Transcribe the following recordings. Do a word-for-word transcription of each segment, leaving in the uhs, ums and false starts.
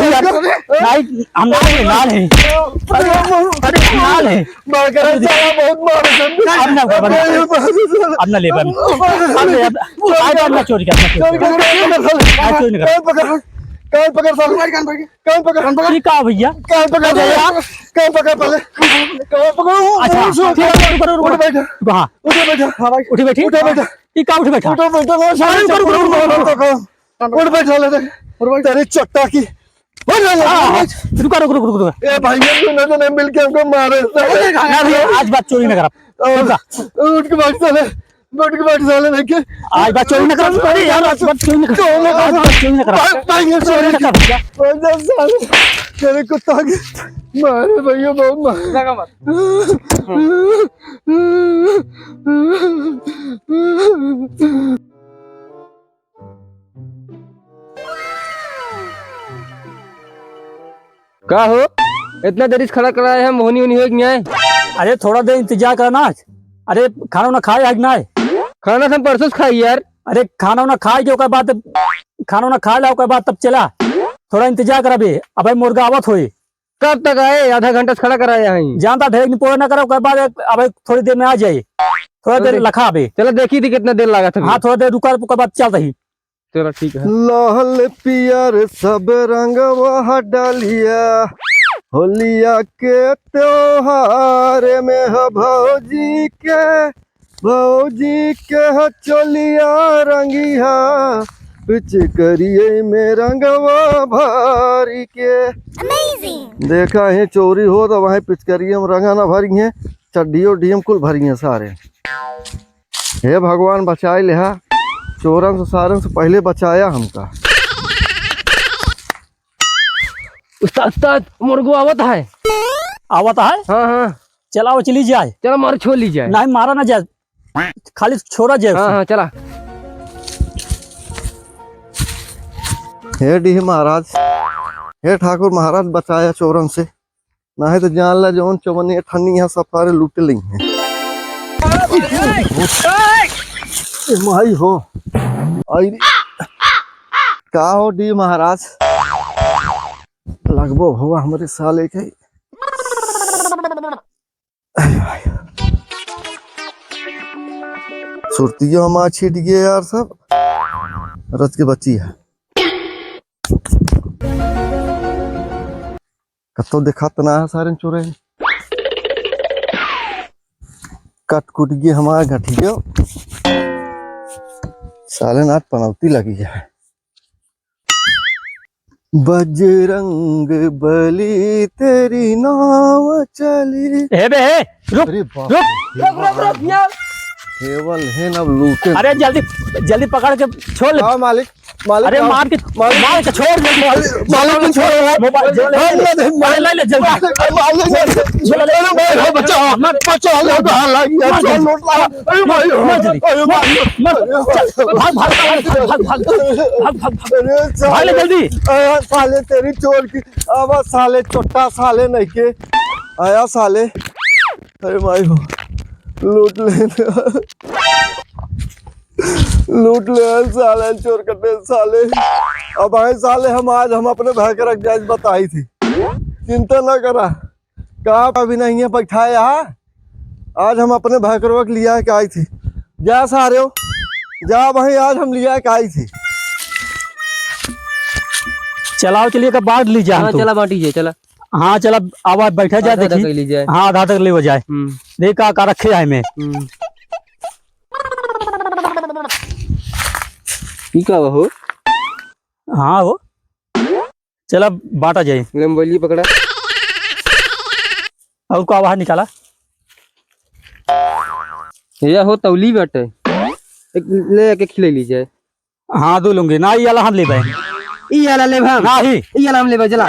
नहीं यार, नहीं, हम ना ले, ना ले। अरे, अरे, ना ले। मार कर साला बहुत मार कर। अब ना, अब ना। अब ना ले, अब ना। अब ले, अब, आज अब ना चोरी कर, अब ना चोरी कर। चोरी कर, चोरी कर। आज चोरी नहीं कर। कान पकड़, कान पकड़ साला। कान पकड़। कान पकड़। ये का भैया? कान पकड़ अरे साला। यार। कान पकड़ पहले। कान पकड़। अच्छा, उठ, ठीक है, रुको, रुको, रुको। उठ बैठा। हाँ। उठ बैठा। हाँ भाई। उठी बैठी? उठ बैठा। ये का उठ बैठा? उठ बैठा, ना, साले रुको, रुको, रुको, रुको, रुको। रुको। उठ बैठा ले रे। उठ बैठ। तेरी चट्टा की। उठ ले, ले, हाँ, उठ। रुका, रुक, रुक, रुक, रुक। ए भाई, ये दोनों जने मिलके हमको मारे। ना भैया, आज बात चोरी ना करब। रुका। उठ के बैठ साले, उठ के बैठ साले, देख के। आज बात चोरी ना करब। अरे यार, आज बात चोरी ना करब। चोरी ना करब। आज बात चोरी ना करब। भाई, भाई, ये चोरी ना करब भैया। भाई, साले, तेरे कुत्ता के मारे भैया, बहुत मारे। लगा मत। का हो, इतना देरी से खड़ा कराए हैं, मोहनी होनी होए कि नहीं आए? अरे, थोड़ा देर इंतजार करना। अरे, खाना वाना खाए है कि नहीं? खाना तो हम परसों से खाई यार। अरे, खाना वाना खाए के ओकर बाद, खाना वाना खा ला, ओकर बाद तब चला। थोड़ा इंतजार कर अभी, अबे मुर्गा आवत होई। कब तक आए? आधा घंटा से खड़ा कराया है। जानता ढेर दिन पूरा ना करो, ओकर बाद अब थोड़ी देर में आ जाई। थोड़ा चल देर देख। लखा अबे। चलो देखी थी कितना देर लगा था। हाँ, थोड़ा देर रुका, ओकर बाद चलता ही। चलो ठीक है। लाल पियर सब रंगवा डालिया, होलिया के त्योहार में हो भौजी के भौजी के ह चोलिया रंगिहा, पिचकरिये में रंगवा भरी के। Amazing! देखा ही चोरी होत, वहीं पिचकरिये में रंगा ना भरी हैं, चड्डियो डीम कुल भरी हैं सारे। हे भगवान, बचाए लेहा, चोरन से सारन से पहले बचाया हमका। उस्ताद, उस्ताद, मुर्गो आवत है। आवत है? हाँ, हाँ। चलाओ, चली जाए। चला, मार छोड़ ली जाए। नहीं, मारा ना जाए, खाली छोड़ा जाए हाँ, उसे। हाँ, चला। हे डीह महाराज, हे ठाकुर महाराज, बचाया चोरन से, नहीं तो जान ला जौन चौबनिया ठन्नी है, सब सारे लूट ली हैं। ए माई हो, आई रे। का हो डीह महाराज, लगबो हुआ हमरे साले के। सुरतियो हमार छिट गए यार सब। रच के बची है। कत्तो देखात ना है सारे चोरे। कट कुट गए हमार गठियो। साले नाट पनौती लगी है। बजरंग बली तेरी नाव चली। ए बे, ए, रुक, अरे बाप रुक। रे, रुक, रुक, रुक, यार। केवल है ना लूटे। अरे जल्दी, जल्दी पकड़ के छोड़ ले। हाँ मालिक, मालिक, अरे हाँ। मार के, मालिक। मार के छोड़ दे। मालिक, मालिक, छोड़ यार। मोबाइल, हम ना दे, अरे ले ले जल्दी। मालिक, मालिक, अरे भाई, बचाओ, मत बचाओ, ले, बाहर लग गया, मत चल, जल्दी। लौट ला। अरे भाई, मत जल्दी। अरे भाई, मत, अरे मत, भाई। चल, भाग, भाग, भाग, भाग, भाग, भाग, भाग, भाग। अरे भाग ले साले, जल्दी। अरे साले तेरी चोर की, अब साले चोट्टा साले नहीं के आया साले। अरे भाई हो, लूट ले, लूट ले साले चोर कटे साले। अब आए साले हम आज हम अपने भाई के रख जाए बताई थी, चिंता ना करा। कहाँ पे अभी नहीं है, बैठा है यहाँ। आज हम अपने भैकरवा के लिया के आई थी। जा सारे हो, जा भाई, आज हम लिया के आई थी। चलाओ, चलिए, कब बांट ली जाए हाँ, तो। चला बांटी जाए, चला। हाँ, चला, आवा, बैठा जाए, आधा आधा देखी। कर ली जाए। हाँ, आधा आधा कर लेवा जाए। हम्म। देख का, का रखे है में। हम्म। ई का हो? हाँ हो। चला, बांटा जाए। ले, मोबाइल पकड़ा। और का बाहर निकाला? ये हो तौली बाटे। एक ले के खिले ली जाए। हाँ, दो लूंगे ना, ये वाला हम ले पाए। ई वाला लेब हम। नाही। ई वाला हम लेबे, चला।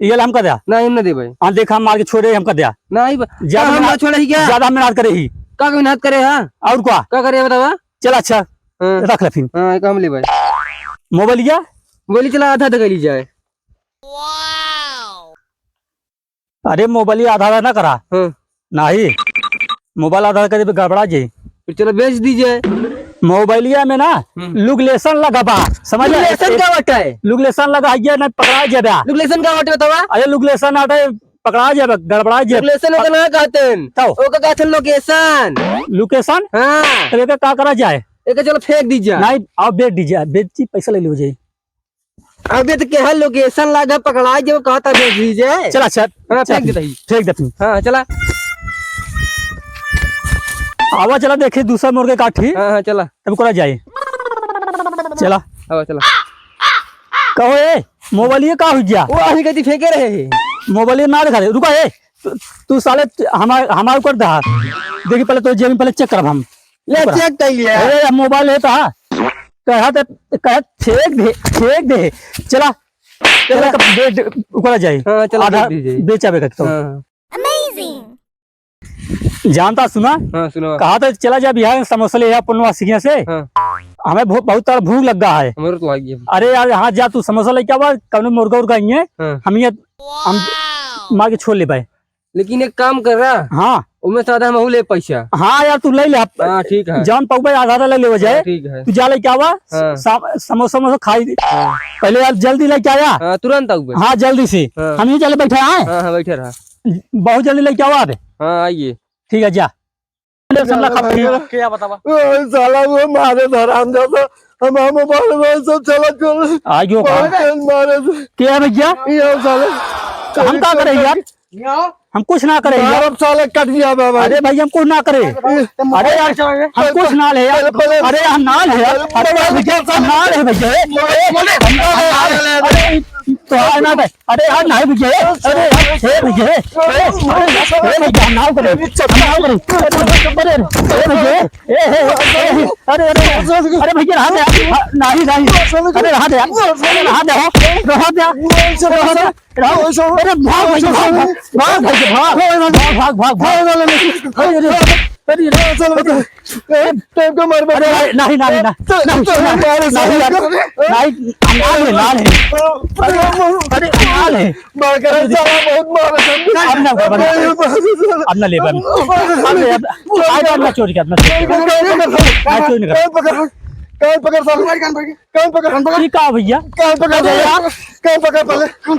ई वाला हमका द्या। नाही, हम ना देबे। हाँ, देखा, मार के छोड़े, हमका द्या। नाही ब-, ज्यादा का हम मेहनत, ना छोड़े ही क्या? ज्यादा मेहनत करे ही। का मेहनत करे हा? और का? का करे बतावा? चल अच्छा, हाँ। रख ले फिर। हाँ, एक हम लेबे। मोबाइल क्या? बोली चला, आधा आधा कर ली जाए। अरे मोबाइलिया आधा आधा ना करा। हाँ। नाही। मोबाइल आधा आधा करे पे गड़बड़ा जाई। फिर चलो बेच दीजिए। मोबाइलिया में ना हम्म। लुगलेशन लगा बा, समझ ले? लुगलेशन का होता है? लुगलेशन लगा है, ये ना पकड़ा जाबे। लुगलेशन का होता है बतावा? अरे लुगलेशन आता है, पकड़ा जाबे, गड़बड़ा जाबे। लुगलेशन ओका ना कहते हैं। तो? ओका कहते हैं लोकेशन। लोकेशन? हाँ। तो एका का करा जाए? एका चलो फेंक दीजिए। नहीं, आओ बेच दीजिए, बेची पैसा ले लो जाए। अबे तो क्या है, लोकेशन लागा पकड़ा, जो कहता भेज दीजिए। चल अच्छा, हाँ, चल, फेंक देता ही। फेंक देता ही। हाँ, चला। आवा चला, देखी दूसरा मुर्गे काठी। हाँ, हाँ, चला। तब करा जाए। चला। आवा, चला। कहो ए, मोबाइल ये का हो गया? वो अभी कहीं फेंके रहे। मोबाइल ये ना दिखा दे, रुका ए। तू, तू साले हमार, हमार ऊपर दहा। देखी पहले तो जेब में पहले चेक करब हम। ले, चेक कर लिया। अरे, अब मोबाइल है तो हाँ। कहा तो, कहा फेंक दे, फेंक दे। चला, चला। चला, तो बेच, ऊपर आ जाए। हाँ, चला, आधा बेच दीजिए। बेचा बेचा तो। हाँ। Amazing। जानता सुना? हाँ, सुना। कहा तो चला जा बिहार में समोसा ले आ पुनवा सिंह से। हाँ। हमें भू-, बहुत तार भूख लग गया है। हमारे तो लग गया। अरे यार, यहाँ जा तू समोसा लेके आवा, कौनो मुर्गा उर्गा ही है। हाँ। हम ये, हम मार के छोड़ ले भाई। लेकिन एक काम कर रहा। हाँ। उमे से आधा महू ले पैसा। हाँ यार, तू ले ले। हाँ, ठीक है। जौन पउबे आधा आधा ले लेवे जाए। हाँ, ठीक है। तू जा लेके आवा, हाँ। सा-, समोसा वमोसा खाई। हाँ। पहले यार जल्दी लेके आया। हाँ, तुरंत आउबे। हाँ, जल्दी से। हाँ। हम ही चले बैठे हैं। हाँ, हाँ, बैठे रहा। बहुत जल्दी लेके आवा अबे। हाँ, आइए। ठीक है, जा। ले, साला, खा, पी। क्या बतावा? ओ, साला, वो मारे हरामजादा, हम, हम मोबाइल, मोबाइल सब चला कर। आ, यो का? मारे, मारे से। क्या है भैया? ये साला। हम का करे यार? हम कुछ ना करे यार। मारब साला, कट गया बाबा। अरे भाई, हम कुछ ना करे। अरे यार, हम कुछ ना ले यार। पहले, पहले। अरे हम ना ले यार। अरे यार, भैया, हम ना ले भैया। अरे, हम ना ले। अरे, तो आ ना बे। अरे यार, नाही भैया, ए, अरे यार, हे भैया, ए, ए, ए, ए भैया, ना करे, ना करे, अरे, अरे, अरे, हे, हे, हे, अरे, अरे, अरे भैया, रहा दे यार, हाँ, नाही, नाही, अरे, रहा दे यार, अरे, रहा दे यार, रहा दे यार, रहा दे यार, रहा दे यार, अरे, भाग भैया, भाग, भाग, भाग भैया, भाग, भाग, भाग, भाग, अरे, अरे, अरे, अरे, ए, टाइम का मार, मार। अरे, नाही, नाही, नाही, नाही, तो, नाही, तो नाही, मार, नाही, साला। यार, नाही, नाही, नाही, नाही। अरे, अरे, नाही। मार कर साला बहुत मार है। अब ना, अब ना, अरे, मार, साला। अब ना ले, अब ना। अब ले, अब, आज अब ना चोरी कर, अब ना चोरी कर। कान पकड़, ना चोरी कर। कान पकड़, कान पकड़, साला। कान पकड़। कान पकड़। ये का भैया? कान पकड़, अरे यार। कान पकड़ पहले। कान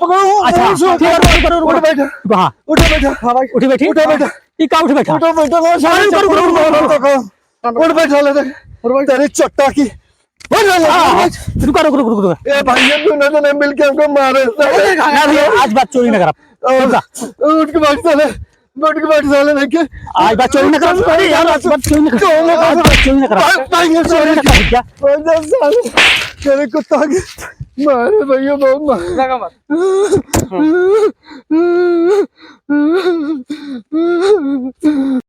पकड़। अच्छा, उठ, ठीक है, रुको, रुको, रुको, उठ रुको। बैठा। हाँ। उठ बैठा। हाँ भाई। उठ बैठी। उठ बैठा। ई का उठ बैठा? उठो, बैठो, बैठो, अरे, रुको, रुको, रुको, रुको, रुको। रुको। उठ बैठा ले रे। उठ बैठ। तेरी चट्टा की। उठ ले, हाँ, उठ हाँ। बैठ। रुको, रुको, रुको, रुको। ए भाई, ये दोनों जने मिलके हमको मारे। ना भैया, आज बात चोरी ना करब। और रुका। उठ के बैठ साले। उठ के बैठ साले, देख के। आज बात चोरी ना करब। अरे यार, आज बात चोरी ना करब। चोरी ना करब। आज बात चोरी ना करब। भाई, भाई, ये चोरी ना करब क्या? भाई, साले। तेरे कुत्ता की मारे भैया, बहुत मारे। लगा मत।